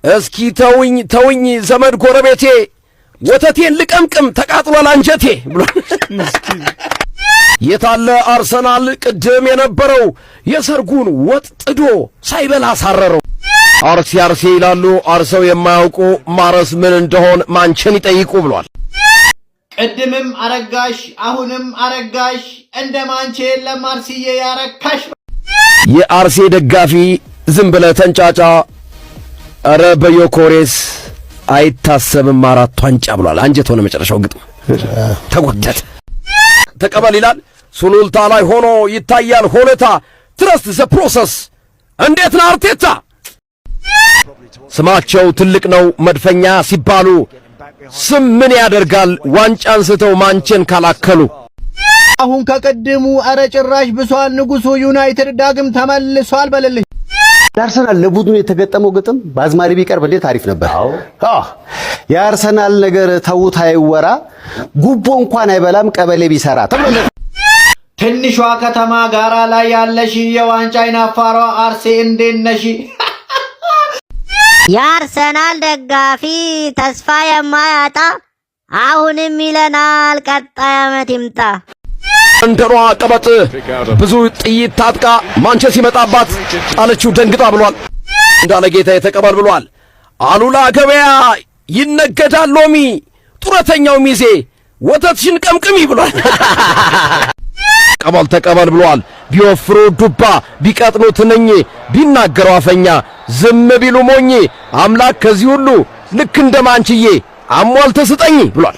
እስኪ ተውኝ ተውኝ ዘመድ ጎረቤቴ፣ ወተቴን ልቀምቅም ተቃጥሏል አንጀቴ ብሏል። የታለ አርሰናል ቅድም የነበረው? የሰርጉን ወጥ ጥዶ ሳይበላ አሳረረው። አርሲ አርሲ ይላሉ አርሰው የማያውቁ፣ ማረስ ምን እንደሆን ማንችን ይጠይቁ ብሏል። ቅድምም አረጋሽ፣ አሁንም አረጋሽ፣ እንደ ማንቼ የለም አርስዬ ያረካሽ። የአርሴ ደጋፊ ዝም ብለህ ተንጫጫ፣ ኧረ በዮኮሬስ አይታሰብም አራት ዋንጫ ብሏል። አንጀት ሆነ መጨረሻው ግጥም ተጎተተ። ተቀበል ይላል። ሱሉልታ ላይ ሆኖ ይታያል ሆለታ። Trust the process፣ እንዴት ነው አርቴታ? ስማቸው ትልቅ ነው መድፈኛ ሲባሉ፣ ስም ምን ያደርጋል ዋንጫ አንስተው ማንቼን ካላከሉ። አሁን ከቅድሙ አረ ጭራሽ ብሷል። ንጉሱ ዩናይትድ ዳግም ተመልሷል በልልኝ። ለአርሰናል ለቡድኑ የተገጠመው ግጥም በአዝማሪ ቢቀርብ እንዴት አሪፍ ነበር። አዎ፣ የአርሰናል ነገር ተውት አይወራ፣ ጉቦ እንኳን አይበላም ቀበሌ ቢሰራ ተብሎ። ትንሿ ከተማ ጋራ ላይ ያለሽ የዋንጫ አይናፋሯ አርሴ እንዴት ነሽ? የአርሰናል ደጋፊ ተስፋ የማያጣ አሁንም ይለናል ቀጣይ ዓመት ይምጣ። እንደሯ ቀበጥ ብዙ ጥይት ታጥቃ ማንቸ ሲመጣባት ጣለችው ደንግጣ ብሏል። እንዳለ ጌታ የተቀበል ብሏል። አሉላ ገበያ ይነገዳል ሎሚ፣ ጡረተኛው ሚዜ ወተትሽን ቀምቅሚ ብሏል። ቀበል ተቀበል ብሏል። ቢወፍሩ ዱባ፣ ቢቀጥኑ ትንኝ፣ ቢናገሩ አፈኛ፣ ዝም ቢሉ ሞኝ፣ አምላክ ከዚህ ሁሉ ልክ እንደ ማንችዬ አሟልተ ስጠኝ ብሏል።